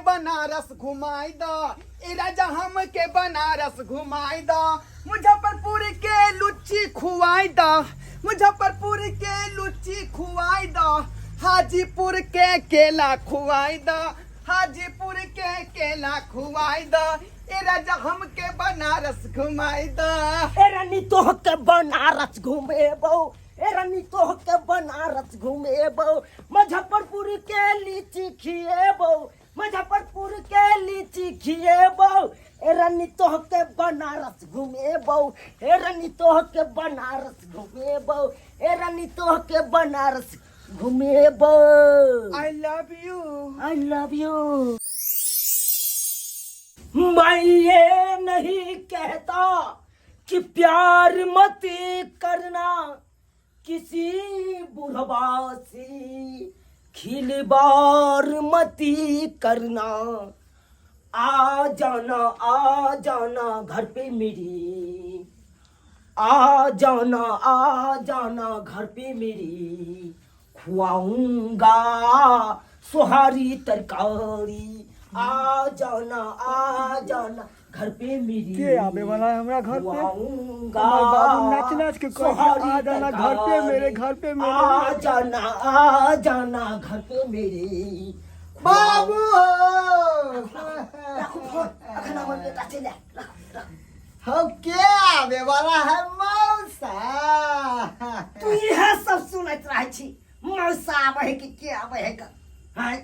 बनारस घुमाई द ए राजा हमके बनारस घुमाई द मुजफ्फरपुर के लुच्ची खुआई द मुजफ्फरपुर के लुच्ची खुआई द हाजीपुर के केला खुआई द हाजीपुर के केला खुआई द ए राजा हमके बनारस घुमाई द ए रानी तोहके बनारस घुमेबौ ए रानी तोहके बनारस घुमेबौ मुजफ्फरपुर के लीची खिएबौ मुजफ्फरपुर के लीची खिएबौ ए रानी तोहके बनारस घुमेबौ ए रानी तोहके बनारस घुमेबौ ए रानी तोहके Banaras घुमेबौ I love you I love you. मैं ये नहीं कहता कि प्यार मत करना किसी बुढ़वा से खिलवाड़ मत करना आ जाना घर पे मेरी आ जाना घर पे मेरी खुआऊंगा सुहारी तरकारी आ जाना घर पे मेरी के आवे वाला है हमरा घर पे? खुआऊंगा हमर बाबू नाच नाच के कहे सुहारी आ जाना घर पे मेरे घर पे मेरे आ जाना घर पे मेरे बाबू राखू फोन अखन हमर बेटा चलि आयत राखू राखू हम के आवे वाला है मौसा तू इएह सब सुनैत रहै छी मौसा आबै है कि के आबै है क आँय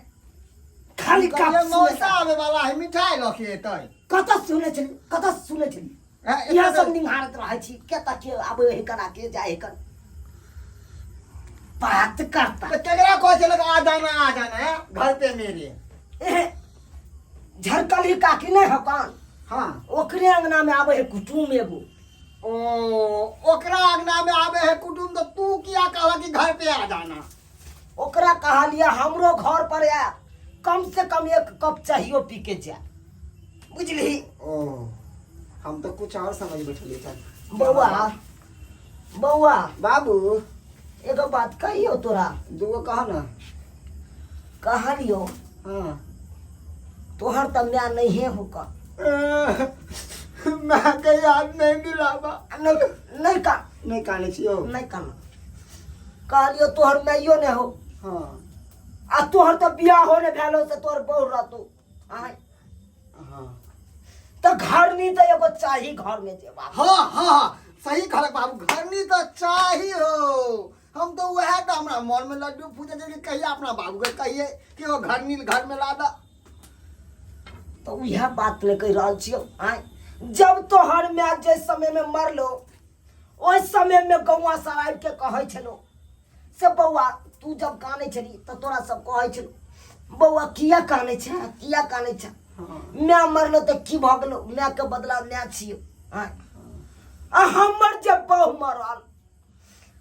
खाली कहलियै गप मौसा आवे वाला है मिठाई लऽ के एतै कतऽ सुनै छली कतऽ सुनै छली इएह सब निहारैत रहै छी कतऽ के आबै है कना के जाइ है कन बात करता तऽ केकरा कहै छै लोग आ जाना है घर पे मेरे एहे झरकली काकी नहि हकान हाँ ओकरे अंगना में आबै है कुटुम एगो ओ ओकरा अंगना में आवे है कुटुम तो तू किया कहला कि घर पे आ जाना ओकरा कहलिए हमरो घर पर आय कम से कम एक कप चाहियो पी के जा बुझली ओ हम तो कुछ और समझ बैठलिए चल बौआ बौआ बाबू एगो बात कहियो तोरा दूगो कह ना कहलियो हाँ तोहर तऽ माय नहिए हो का मैं के याद नहीं दिलाबा नहीं नहीं का नहीं काने छियो नहीं कान कहलियो तोहर माइयो नहीं हो हाँ आ तोहर तऽ बियाह हो ने भेलो से तोहर बहु रहतो आय हाँ तऽ घरनी तऽ एगो चाही घर में जे बाप हाँ हाँ हाँ सही कहलक बाबू घरनी तो चाही हो हम तो वह तो हमरा मन में लड्डू फूटे छै कि कहिया अपना बाबू के कहिए कि वो घरनी घर में ला दा तऽ उएह बात ने कहि रहल छियौ आँय जब तोहर माय जे समय में मरलो ओहि समय में गौआ सब आबि के कहै छलो से बौआ तू जब कानै छली तऽ तोरा सब कहै छलो बौआ किया कानै छै किया कानै छै माय मरलो तऽ की भऽ गेलो मायके बदला माय छियौ आँय आ हमर जे बहु मरल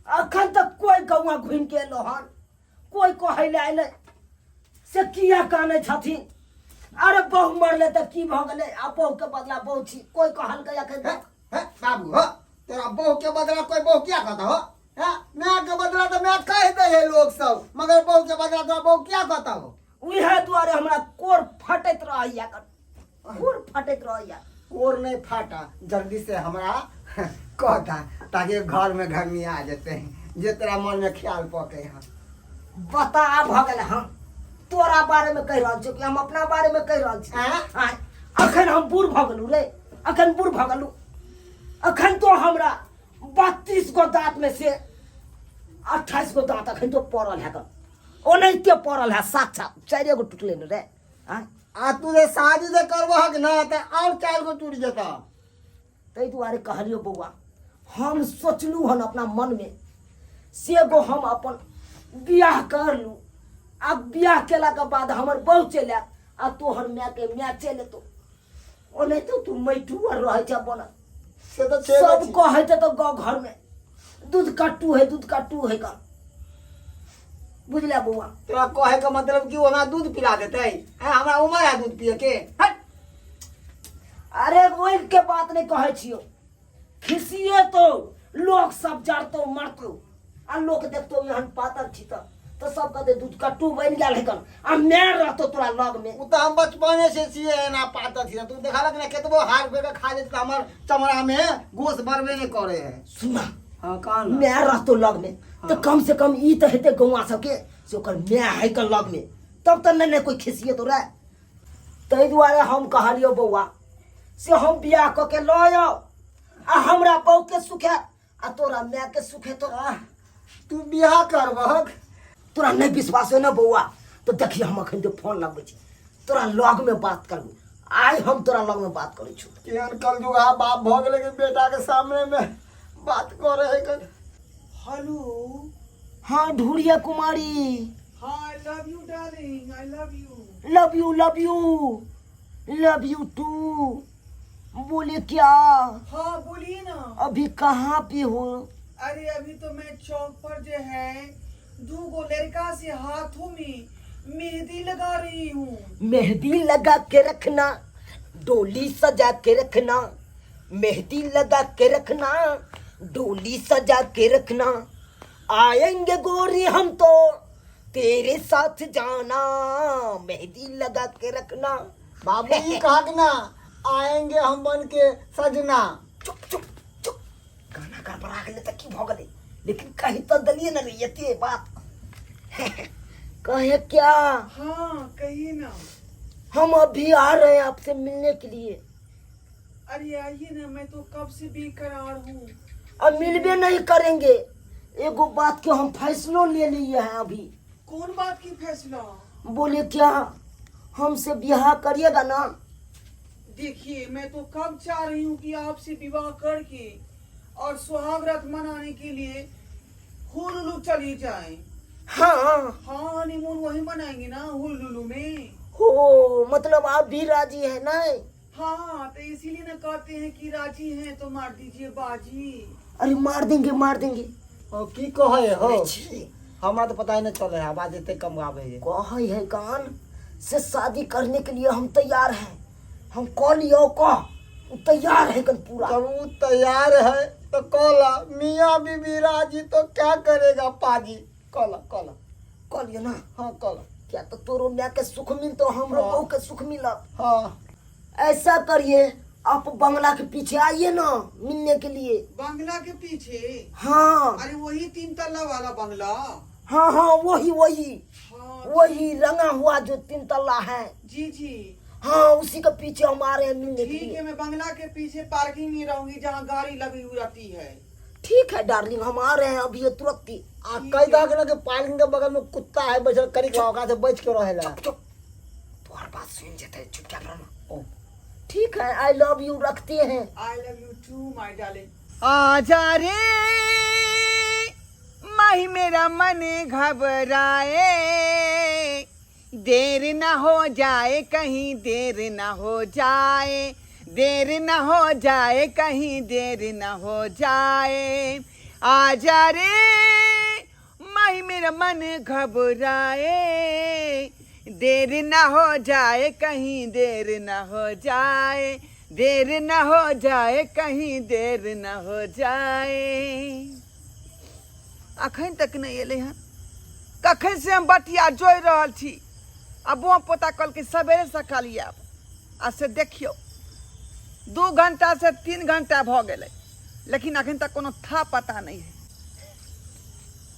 अखन तक कोई गौआ घुमि के एलो हन कोई कहै लए अयलै से किया कानै छथिन अरे बहु मरले तऽ की भऽ गेलै आ बहुके बदला बहु छी कोई कहलकै अखन तक हे बाबू हो तोरा बहु के बदला कोई बहु किया कहता हो हैं माय के बदला तो माय कह दे है लोग सब मगर बहु के बदला तोरा बहु किया कहता हो उएह दुआरे हमरा कोर फटैत रहैया कोर फटैत रहैया कोर नहीं फाटा जल्दी से हमरा कहता ताकि घर में घरनी आ जेते हैं जे तेरा मन में ख्याल पके हैं बता भऽ गेल हम तोरा बारे में कहि रहल छियौ कि हम अपना बारे में कहि रहल छी आँय? आँय, अखन हम बूढ़ भऽ गेलहुँ रे अखन बूढ़ भऽ गेलहुँ अखन तो हमरा 32 गो दाँत में से 28 गो दाँत अखन तो पड़ल है ओनाहिते पड़ल है साक्षात चारिए गो टुटले ने रे आँय आ तू जे शादी जे करबहक ना तऽ आओर चारि गो टूटि जेतऽ ताहि दुआरे कहलियौ बौआ हम सोचलहुँ हन अपना मनमे से गो हम अपन बियाह कर लू आ बियाह केलाके बाद हमर बहु चलि आयत आ तोहर मायके माय चलि एतौ ओनाहितो तू मैटू आर रहै छै बनल से तऽ छै सब कहै छै तऽ गाँव घरमे दूध कट्टू है दूध कट्टू है का बुझले बौआ तोरा कहे के मतलब कि ओ हमरा दूध पिला देतै हैं हमरा उमर है दूध पिए के हट अरे ओहि के बात नहीं कहै छियौ खिसिए तो लोग सब जरतो मरतो आ लोग देखतो एहन पातर छी तऽ तऽ सब कहते दूध कट्टू बनि गेल है कन आ माय रहतो तोरा लग में। ओ तऽ हम बचपने से छियै एना पातर छियै। तू देखलक ने केतबो हार बेर खा जेतै तऽ हमर चमड़ा में गोश बढ़बे नहि करे है। सुना। हाँ, कह ना। माय रहतो लग में तऽ कम से कम ई तऽ हेतै गौआ सबके से ओकर माय है कन लग में, तब तऽ नहि ने कोई खिसियत रे। ताहि दुआरे हम कहलियौ बौआ से हम बियाह कऽ के लऽ आउ आ हमरा बहू के सुख है आ तोरा माय के सुख है। तो तू बियाह करबहक? तोरा नहीं विश्वास हो ना बौआ तो देखिए हम अखन के फोन लगबै छी, तोरा लग में बात करबो। आइ हम तोरा लग में बात करै छी। केहन कलजुगा बाप भऽ गेलै कि बेटा के सामने में बात करे है कन। हेलो। हाँ ढूढ़िया कुमारी। हाँ, I love you darling, I love you. Love you, love you, love you too. बोले क्या? हाँ बोलिए ना। अभी कहाँ पे हो? अरे अभी तो मैं चौक पर जो है दू गो लड़का से हाथों में मेहंदी लगा रही हूँ। मेहंदी लगा के रखना, डोली सजा के रखना, मेहंदी लगा के रखना, डोली सजा के रखना, आएंगे गोरी हम तो तेरे साथ जाना, मेहंदी लगा के रखना। बाबू ई कहा कि ना आएंगे हम बन के सजना। चुप चुप चुप, गाना गड़बड़ा गेलै तऽ की भऽ गेलै, लेकिन कही तऽ देलियै ने रे एते बात। कहे क्या? हाँ कहिए ना। हम अभी आ रहे हैं आपसे मिलने के लिए। अरे आइए ना, मैं तो कब से बेकरार हूँ। अब मिलबे नहीं करेंगे, एगो बात के हम फैसलो ले लिए हैं अभी। कौन बात की फैसला? बोले क्या, हमसे ब्याह करिएगा ना? देखिए मैं तो कब चाह रही हूँ कि आपसे विवाह करके और सुहाग रात मनाने के लिए हुलुलु चली जाए। हाँ। हाँ हनीमून वही मनाएंगे ना हुलुलु में। हो मतलब आप भी राजी है ना? हाँ तो इसीलिए ना कहते हैं कि राजी हैं तो मार दीजिए बाजी। अरे मार देंगे मार देंगे। ओ की कहै हो? छी। हमरा तो पता ही नहीं चले है, आवाज एते कम आवे है। कहै है कान से शादी करने के लिए हम तैयार हैं, हम कह लियो कह उ तैयार है कन पूरा। जब वो तैयार है तो कहला मियाँ बीबी राजी तो क्या करेगा पाजी। कहला कहला कह लियो ना। हाँ कहला। क्या तो तोरो माय के सुख मिलतो, हमरो हाँ। बहू के सुख मिलत। हाँ। ऐसा करिए आप बंगला के पीछे आइए ना मिलने के लिए। बंगला के पीछे? हाँ। अरे वही 3 तल्ला वाला बंगला? हाँ हाँ वही वही। हाँ। वही रंगा हुआ जो 3 तल्ला है। जी जी। हाँ उसी के पीछे हम आ रहे हैं मिलने के ठीक लिए। है मैं बंगला के पीछे पार्किंग में रहूंगी जहाँ गाड़ी लगी हुई रहती है। ठीक है डार्लिंग हम आ रहे हैं अभी ये तुरंत ही। आ कई दाग ना के पार्किंग के बगल में कुत्ता है बैठल, करी के ओकरा से बच के रहेला। चुप चुप, तोहर बात सुन जेते, चुपचाप रहना। ठीक है I love you, रखते हैं। I love you too my darling. आ जा रे माही मेरा मन घबराए, देर ना हो जाए कहीं, देर ना हो जाए, देर ना हो जाए कहीं, देर ना हो जाए। आ जा रे माही मेरा मन घबराए, देर ना हो जाए कहीं, देर ना हो जाए, देर ना हो जाए कहीं, देर ना हो जाए। अखन तक नहीं एलै हन, कखन से हम बटिया जोड़ि रहल छी आ बौआ पोता कहलकै सवेरे सकाल आयब, आ से देखियौ 2 घंटा से 3 घंटा भऽ गेलै, लेकिन अखन तक कोनो था पता नहीं है।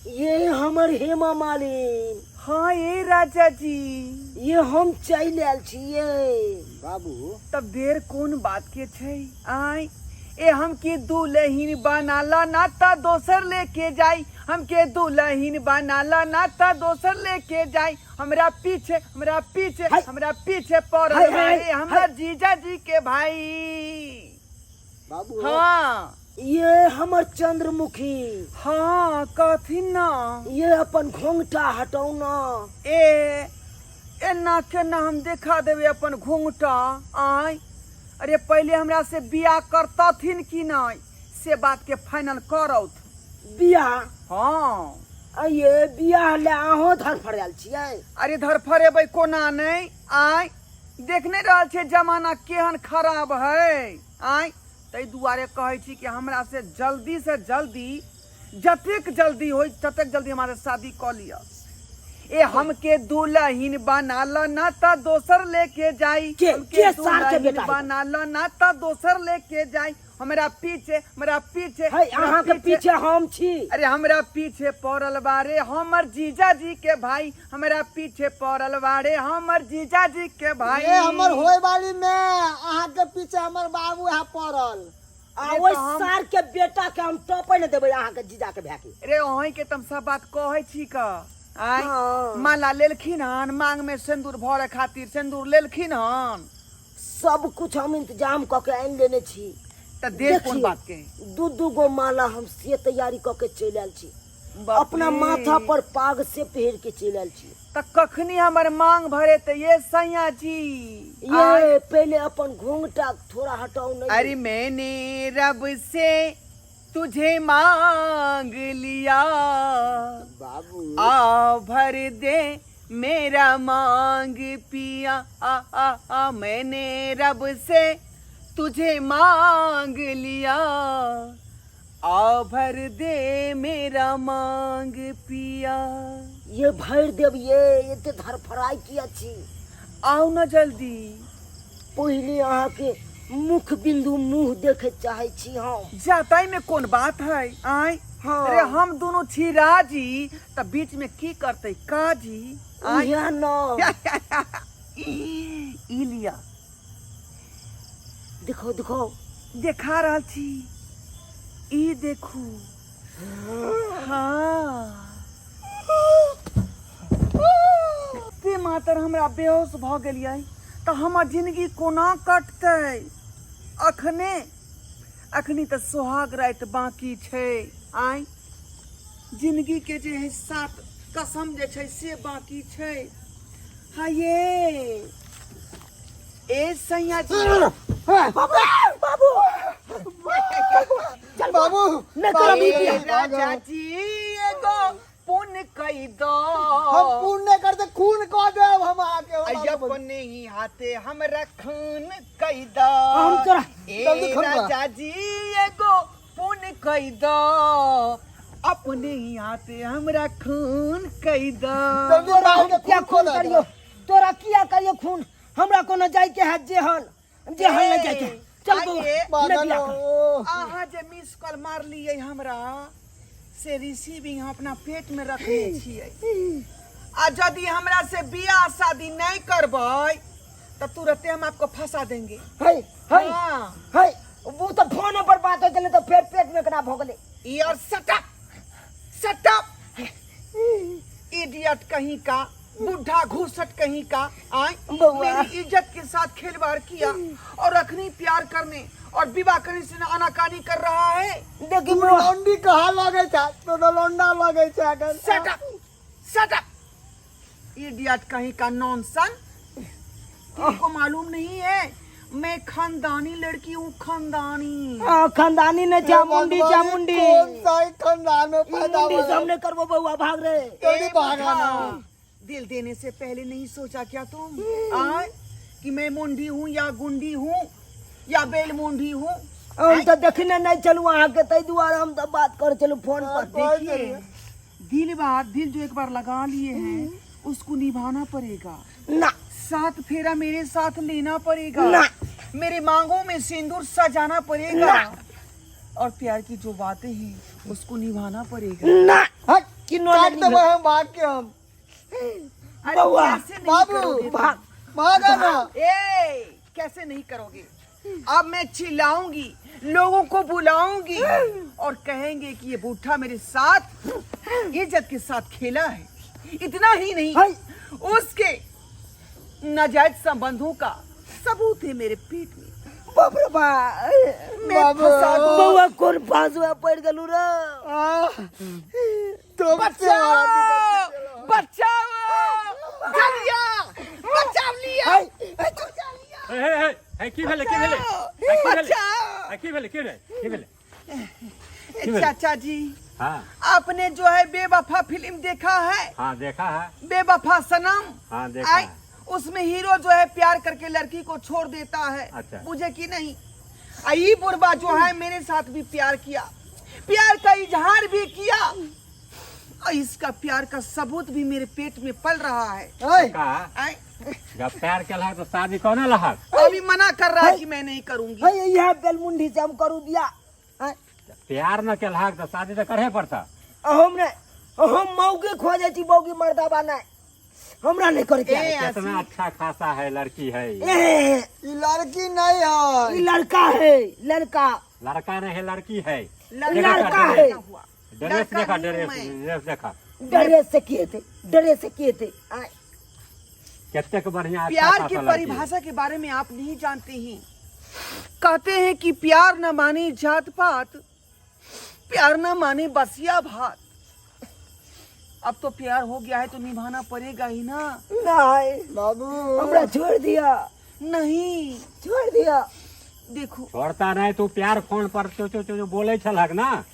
ये हमर हेमा मालिन। हाँ ये राजा जी। ये हम चलि आयल छियै। बाबू। तब देर कोन बात के छै? आय ए हम के दुलहिन बनाला ना त दोसर लेके जाई, हम के दुलहिन बनाला ना त दोसर लेके जाई, हमरा पीछे, हमरा पीछे, हाय। हमरा पीछे पड़ल हाय, हाय, बा, हमरा हाय। जीजा जी के भाई। बाबू। हाँ। ये हमर चंद्रमुखी। हाँ कहथिन ना। ये अपन घोंघटा हटाउ ना। ए एना केना हम देखा देबै अपन घोंघटा? आय अरे पहले हमरा से बियाह करतथिन कि नहीं से बात के फाइनल करौथ। बियाह? हाँ। ये बियाह ले अहों धरफड़ायल छियै? अरे धरफड़ेबै कोना नहीं? आय देख नहीं रहल छियै जमाना केहन खराब है। आय ताहि दुआरे कहै छी कि हमरा से जल्दी से जल्दी, जतेक जल्दी होय ततेक जल्दी हमरा से शादी कऽ लिअ। ए हमके दुल्हन बना ल ना त दोसर लेके जाई। हमके के सार के दुल्हन बेटा है? बना ल ना त दोसर लेके जाई। हमरा पीछे, हमरा पीछे, है हमरा अहाँ के पीछे हम छी। अरे हमरा पीछे पड़ल बारे हमर जीजा जी के भाई, हमरा पीछे पड़ल बारे हमर जीजा जी के भाई। ए हमर होय वाली में अहाँ के पीछे हमर बाबू है पड़ल। आ अरे ओहि तऽ हम- सार के बेटा के हम टपे नहि देबै अहाँ के जीजा के भाय के। अरे अहीं के तुम सब बात कहै छी क आय। हाँ। माला लेलखिन हन मांग में सिंदूर भरे खातिर, सिंदूर लेलखिन हन। सब कुछ हम इंतजाम कऽ के आनि लेने छी। तऽ देर कोन देखियौ, बात के? दू दू गो माला हम से तैयारी कऽ के चलि आयल छी। बाप अपना रे। माथा पर पाग से पहिर के चलि आयल छी। तऽ कखनी हमर मांग भरे तऽ ये सैया जी? ये पहले अपन घूंघटा थोड़ा हटाओ नहीं। अरे मैंने रब से तुझे मांग लिया, बाबू आ भर दे मेरा मांग पिया, आ आ आ मैंने रब से तुझे मांग लिया, आ भर दे मेरा मांग पिया। ये भर देब ये एते धरफड़ाई किया छी? आओ ना जल्दी। पहले अहाँ के मुख बिंदु मुंह देखे चाहे छी हम। जाताई में कोन बात है? आय। हाँ। अरे हम दोनों छी राजी त बीच में की करते काजी? आय। उहे न। ई लिया। देखो देखो। देखा रहल छी, ई देखू। हाँ ते मातर हमरा बेहोश भऽ गेलियै तऽ हमर जिंदगी कोना कटतै? अखने अखनी तऽ सोहाग राति बाकी छै। आय जिंदगी के जे है सात कसम जे छै से बाकी छै। हाँ ये ए सैया जी। बाबू बाबू चल बाबू नहीं करब ई ए बियाह। राजा जी एगो पुण्य कई दो। हम पुण्य नहीं करते, खून कऽ देब हम अहाँके। आई अपने ही हाथे हमरा खून कई दो। हम तोरा ए जल्दी खून करा। राजा जी एगो पुण्य कई दो, अपने ही हाथे हमरा खून कई दो। जल्दी तोरा अहाँके हम किया खून खून कऽ करियो? देब। तोरा किया करियो खून? हमरा कोनो जाय के है जेहन जेहन नहीं जाय के। चल बौआ, आइए। नहीं बियाह कर। अहाँ जे मिस कॉल मारलियै हमरा से रिसीविंग हम अपना पेट में रखने छियै, आ यदि हमरा से बियाह शादी नहीं करबै तऽ तुरते हम आपको फंसा देंगे। है है। हाँ। है वो तो फोन पर बात होइत छलै तऽ फेर पेट में केना भऽ गेलै? यार सटअप सटअप इडियट कहीं का, बुढ़ा घूसट कहीं का। आए बउआ। मेरी इज्जत के साथ खिलवाड़ किया और अखनी प्यार करने और विवाह करने से आनाकानी कर रहा है। देखी बउआ। लौंडी कहाँ लगे छै? तोरा लौंडा लगे छै अखन। Shut up shut up idiot कहीं का, नॉनसन। तुमको मालूम नहीं है मैं खानदानी लड़की हूँ, खानदानी। हाँ, खानदानी ने चामुंडी चामुंडी। कौन सा ही खानदान में पैदा मुंडी हुआ? सामने करबो बउआ, भाग रे। जल्दी ए भागा बुढ़ा, ना। दिल देने से पहले नहीं सोचा क्या तुम आए कि मैं मुंडी हूँ या गुंडी हूँ या बेल मुंडी हूँ? हम तो देखने नहीं चलू अहाँ के, ताहि दुआरे हम तो बात कर चलू फोन पर। देखिए दिल बात दिल जो एक बार लगा लिए हैं उसको निभाना पड़ेगा। ना। सात फेरा मेरे साथ लेना पड़ेगा। ना। मेरे मांगों में सिंदूर सजाना पड़ेगा। ना। और प्यार की जो बातें हैं उसको निभाना पड़ेगा। ना। हट, कि नो काट नहीं देबै हम भाग के हम। अरे बउआ, कैसे नहीं बाबू, करोगे तुम? भाग। भागा ना। ए कैसे नहीं करोगे? अब मैं चिल्लाऊंगी, लोगों को बुलाऊंगी और कहेंगे कि ये बूढ़ा मेरे साथ इज्जत के साथ खेला है। इतना ही नहीं, हाय। उसके नाजायज संबंधों का सबूत है मेरे पेट में। बाप रे बाप। मैं बाबू। फंसा दूं। बउआ कोन फांसवा पड़ गेलू रे? आह, तुम बचाओ बचाओ जलिया बचा लिया। हाय। बचा लिया। हे हे हे हे की भेलै की भेलै हे, की भेलै बचाओ। हे, की भेलै की भेलै की भेलै? चाचा जी हाँ। आपने जो है बेवफा फिल्म देखा है? हाँ देखा है। बेवफा सनम। हाँ, देखा आए, है। उसमें हीरो जो है प्यार करके लड़की को छोड़ देता है। अच्छा। मुझे कि नहीं आई बुरबा जो है मेरे साथ भी प्यार किया, प्यार का इजहार भी किया। और इसका प्यार का सबूत भी मेरे पेट में पल रहा है। ऐ, का आए? जब प्यार केलहक तो शादी कोना लहक? अभी मना कर रहा है कि मैं नहीं करूंगी। है यह बेलमुंडी से हम करू बियाह। आय, प्यार न केलहक तो शादी तो करे पड़ता। हम ने हम मौगी खोजे छी, मौगी मर्दाबा नहीं, हमरा नहीं करे के। ए, कितना अच्छा खासा है लड़की है। ए, ई लड़की नहीं है। ई लड़का है, लड़का। लड़का नहीं है, लड़की है। लड़का है। हुआ ड्रेस लड़का देखा, नहीं हूं ड्रेस मैं। ड्रेस देखा। डरे से किए थे, डरे से किए थे। आय, कितने बढ़िया अच्छा प्यार खासा की लड़की है। परिभाषा के बारे में आप नहीं जानते हैं। कहते हैं कि प्यार न माने जात पात, प्यार न माने बसिया भात। अब तो प्यार हो गया है तो निभाना पड़ेगा ही ना। नहीं बाबू, हमरा छोड़ दिया। नहीं, छोड़ दिया। देखो, छोड़ता नहीं तू। प्यार फोन पर चो चो चो बोले छलहक ना,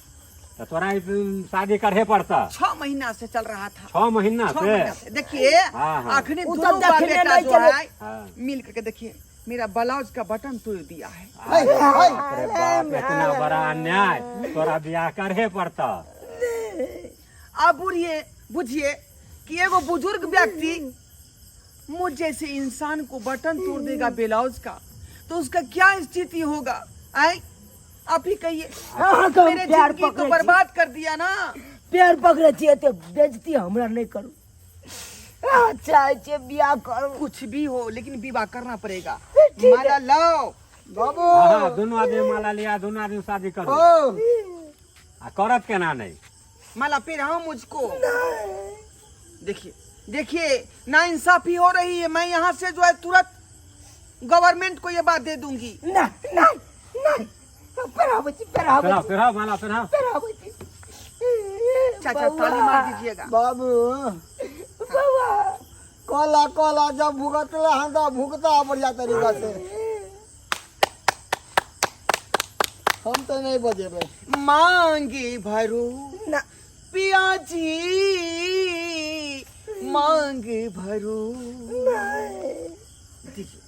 तो तोरा ई शादी करे पड़ता। 6 महीना से चल रहा था। 6 महीना छह से? महीना से। देखिए, हाँ, हाँ। आखिरी उ तो दोनों बाप देखने बेटा नहीं जो चले। है मिल करके, देखिए, मेरा ब्लाउज का बटन तोड़ दिया है। ऐ, ऐ, अरे बाप, इतना बड़ा अन्याय! तोरा बियाह करे पड़ता। आप बुझिए, बुझिए कि एगो बुजुर्ग व्यक्ति मुझ जैसे इंसान को बटन तोड़ देगा ब्लाउज का, तो उसका क्या स्थिति होगा? आए, आप ही कहिए। अहाँ के हम मेरे प्यार जिंदगी तो पकड़े छी। बर्बाद कर दिया ना। प्यार पकड़े छियै ते बेइज्जती हमरा नहीं करू। अच्छा छै बियाह करू। कुछ भी हो, लेकिन विवाह करना पड़ेगा। ठीक है। माला लाओ। बाबू। हाँ, दोनों आदमी माला लिया, दोनों आदमी शादी करो। ओ, आ करत केना नहीं? माला पहनाओ मुझको। देखिए, देखिए, ना इंसाफी हो रही है। मैं यहाँ से जो है तुरंत गवर्नमेंट को ये बात दे दूंगी। नहीं, नहीं, नहीं, पहिराबै छी, पहिराबै पहिराओ। छी। पहिराओ, माला पहिराओ। पहिराबै छी। चाचा, ताली मार दीजिएगा। बाबू। बौआ। कला कला जब भुगतला हम तो भुगता बढ़िया तरीका से। हम तो नहीं बजेबे। मांगे भरो ना। पिया जी, मांगे भरो। देखिए,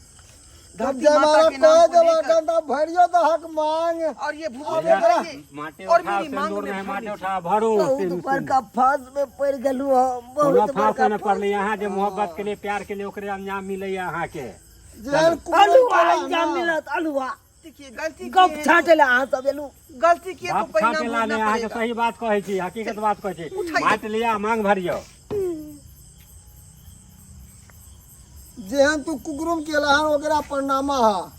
तब धरती जब माता हमारा के नाम कह को देला लेकर तब भरियो दहक मांग। और ये भूमि भैया, भरेंगे माटी और उठाओ, मेरी मांग सिंदूर में में भर माटी दीजिए। उठा, भरू। बहुत बड़का फांस में पड़ गेलहुँ हम। कोनो बहुत फांस बड़का में पड़ली यहाँ जे मोहब्बत के लिए, प्यार के लिए ओकरे अंजाम मिले यहाँ के। जेहन अलुआ कुकुर अंजाम मिलत, अलुआ। देखिए, गलती गप किए हैं छाटे ला अहाँ सब एलू। गलती किए तो बाप परिणाम छाटे ला भोगना नहीं, अहाँके पड़ेगा। सही बात कहै छी, हकीकत बात कहै छी। उठाइए। माटि लिया, मांग भरियो। जेहन तू कुकुरुम केला हन, ओकरा परिणामा हा।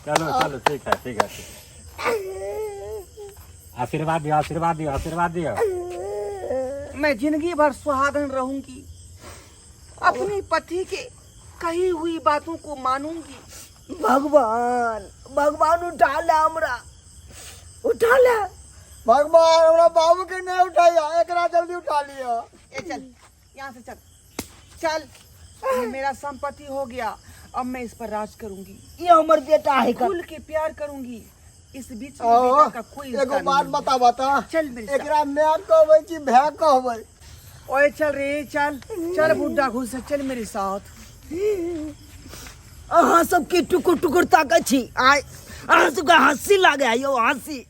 चलो चलो, ठीक है, ठीक है, ठीक है। आशीर्वाद दियो, आशीर्वाद दियो, आशीर्वाद दियो। मैं जिंदगी भर सुहागन रहूंगी, अपने पति के कही हुई बातों को मानूंगी। भगवान, भगवान, उठा ले हमरा, उठा ले। भगवान हमरा बाबू के नहीं उठाया, एकरा जल्दी उठा लिया। ए चल, यहाँ से चल, चल। ये मेरा संपत्ति हो गया, अब मैं इस पर राज करूंगी। ये हमर बेटा है का। खुल के प्यार करूंगी। इस बीच में ओ, बेटा का कोई हिस्सा एगो बात नहीं है। बता, बता। चल मेरे साथ। एकरा मैं कहबै कि भै कहबै? ओए चल रे, चल चल, बुड्ढा घुस, चल मेरे साथ। अहाँ सबके टुकुर टुकुर ताकै छी। आय, अहाँ सबके हँसी लागे है यौ, हँसी।